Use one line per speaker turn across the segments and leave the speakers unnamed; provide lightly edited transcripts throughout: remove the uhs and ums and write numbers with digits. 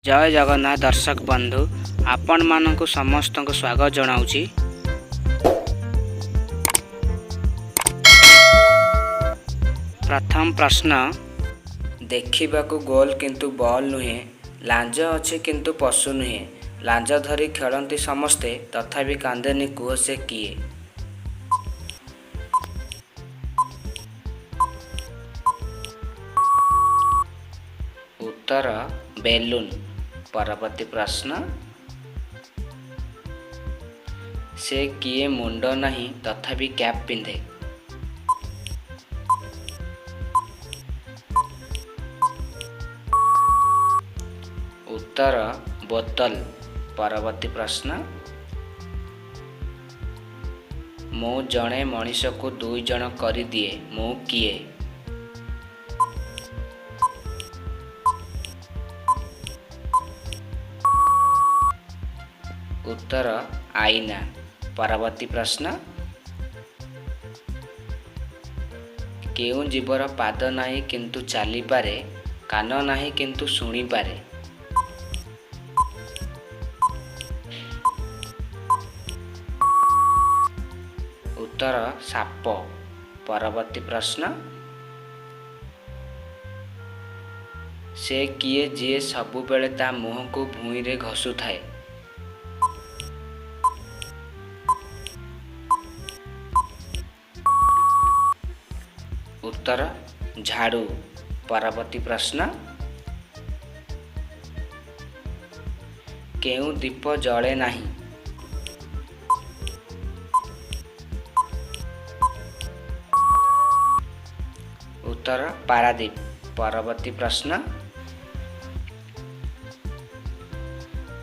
ଜୟ ଜଗନ୍ନାଥ ଦର୍ଶକ ବନ୍ଧୁ, ଆପଣମାନଙ୍କୁ ସମସ୍ତଙ୍କୁ ସ୍ୱାଗତ ଜଣାଉଛି। ପ୍ରଥମ ପ୍ରଶ୍ନ: ଦେଖିବାକୁ ଗୋଲ କିନ୍ତୁ ବଲ୍ ନୁହେଁ, ଲାଞ୍ଜ ଅଛି କିନ୍ତୁ ପଶୁ ନୁହେଁ, ଲାଞ୍ଜ ଧରି ଖେଳନ୍ତି ସମସ୍ତେ, ତଥାପି କାନ୍ଦେନି, କୁହ ସେ କିଏ? ଉତ୍ତର: ବେଲୁନ୍। ପରବର୍ତ୍ତୀ ପ୍ରଶ୍ନ: ସେ କିଏ ମୁଣ୍ଡ ନାହିଁ ତଥାପି କ୍ୟାପ୍ ପିନ୍ଧେ? ଉତ୍ତର: ବୋତଲ। ପରବର୍ତ୍ତୀ ପ୍ରଶ୍ନ: ମୁଁ ଜଣେ ମଣିଷକୁ ଦୁଇଜଣ କରିଦିଏ, ମୁଁ କିଏ? ଉତ୍ତର: ଆଇନା। ପରବର୍ତ୍ତୀ ପ୍ରଶ୍ନ: କେଉଁ ଜୀବର ପାଦ ନାହିଁ କିନ୍ତୁ ଚାଲିପାରେ, କାନ ନାହିଁ କିନ୍ତୁ ଶୁଣିପାରେ? ଉତ୍ତର: ସାପ। ପରବର୍ତ୍ତୀ ପ୍ରଶ୍ନ: ସେ କିଏ ଯିଏ ସବୁବେଳେ ତା ମୁହଁକୁ ଭୂଇଁରେ ଘଷୁଥାଏ? ଉତ୍ତର: ଝାଡ଼ୁ। ପରବର୍ତ୍ତୀ ପ୍ରଶ୍ନ: କେଉଁ ଦୀପ ଜଳେ ନାହିଁ? ଉତ୍ତର: ପାରାଦୀପ। ପରବର୍ତ୍ତୀ ପ୍ରଶ୍ନ: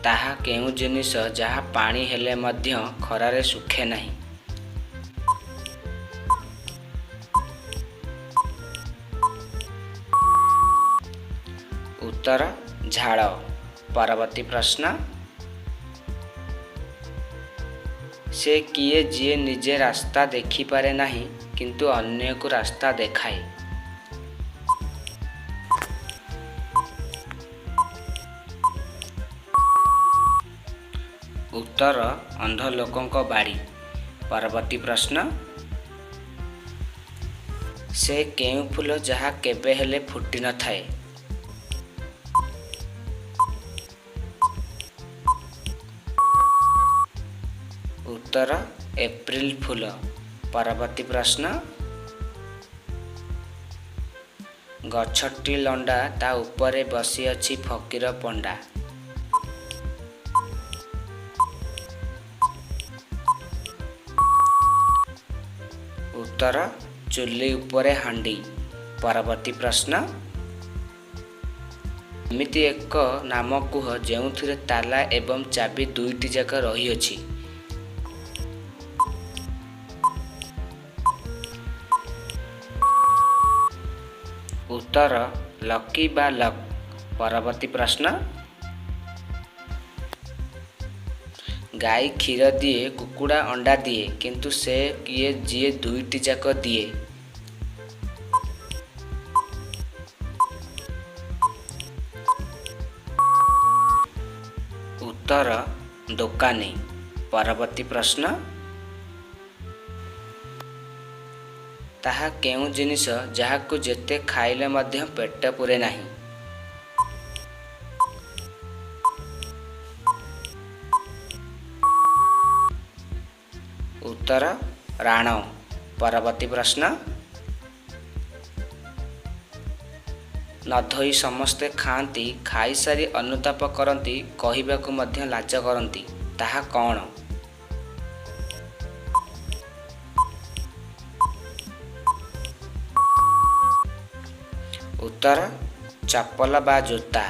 ତାହା କେଉଁ ଜିନିଷ ଯାହା ପାଣି ହେଲେ ମଧ୍ୟ ଖରାରେ ଶୁଖେ ନାହିଁ? ଉତ୍ତର: ଝାଳ। ପରବର୍ତ୍ତୀ ପ୍ରଶ୍ନ: ସେ କିଏ ଯିଏ ନିଜେ ରାସ୍ତା ଦେଖିପାରେ ନାହିଁ କିନ୍ତୁ ଅନ୍ୟକୁ ରାସ୍ତା ଦେଖାଏ? ଉତ୍ତର: ଅନ୍ଧ ଲୋକଙ୍କ ବାଡ଼ି। ପରବର୍ତ୍ତୀ ପ୍ରଶ୍ନ: ସେ କେଉଁ ଫୁଲ ଯାହା କେବେ ହେଲେ ଫୁଟି ନଥାଏ? ଉତ୍ତର: ଏପ୍ରିଲ ଫୁଲ। ପରବର୍ତ୍ତୀ ପ୍ରଶ୍ନ: ଗଛଟି ଲଣ୍ଡା, ତା ଉପରେ ବସିଅଛି ଫକୀର ପଣ୍ଡା। ଉତ୍ତର: ଚୁଲି ଉପରେ ହାଣ୍ଡି। ପରବର୍ତ୍ତୀ ପ୍ରଶ୍ନ: ଏମିତି ଏକ ନାମ କୁହ ଯେଉଁଥିରେ ତାଲା ଏବଂ ଚାବି ଦୁଇଟି ଯାକ ରହିଅଛି। ଉତ୍ତର: ଲକି ବା ଲକ୍। ପରବର୍ତ୍ତୀ ପ୍ରଶ୍ନ: ଗାଈ କ୍ଷୀର ଦିଏ, କୁକୁଡ଼ା ଅଣ୍ଡା ଦିଏ, କିନ୍ତୁ ସେ କିଏ ଯିଏ ଦୁଇଟି ଯାକ ଦିଏ? ଉତ୍ତର: ଦୋକାନୀ। ପରବର୍ତ୍ତୀ ପ୍ରଶ୍ନ: ତାହା କେଉଁ ଜିନିଷ ଯାହାକୁ ଯେତେ ଖାଇଲେ ମଧ୍ୟ ପେଟ ପୂରେ ନାହିଁ? ଉତ୍ତର: ରାଣ। ପରବର୍ତ୍ତୀ ପ୍ରଶ୍ନ: ନ ଧୋଇ ସମସ୍ତେ ଖାଆନ୍ତି, ଖାଇସାରି ଅନୁତାପ କରନ୍ତି, କହିବାକୁ ମଧ୍ୟ ଲାଜ କରନ୍ତି, ତାହା କଅଣ? ଉତ୍ତର: ଚପଲ ବା ଜୋତା।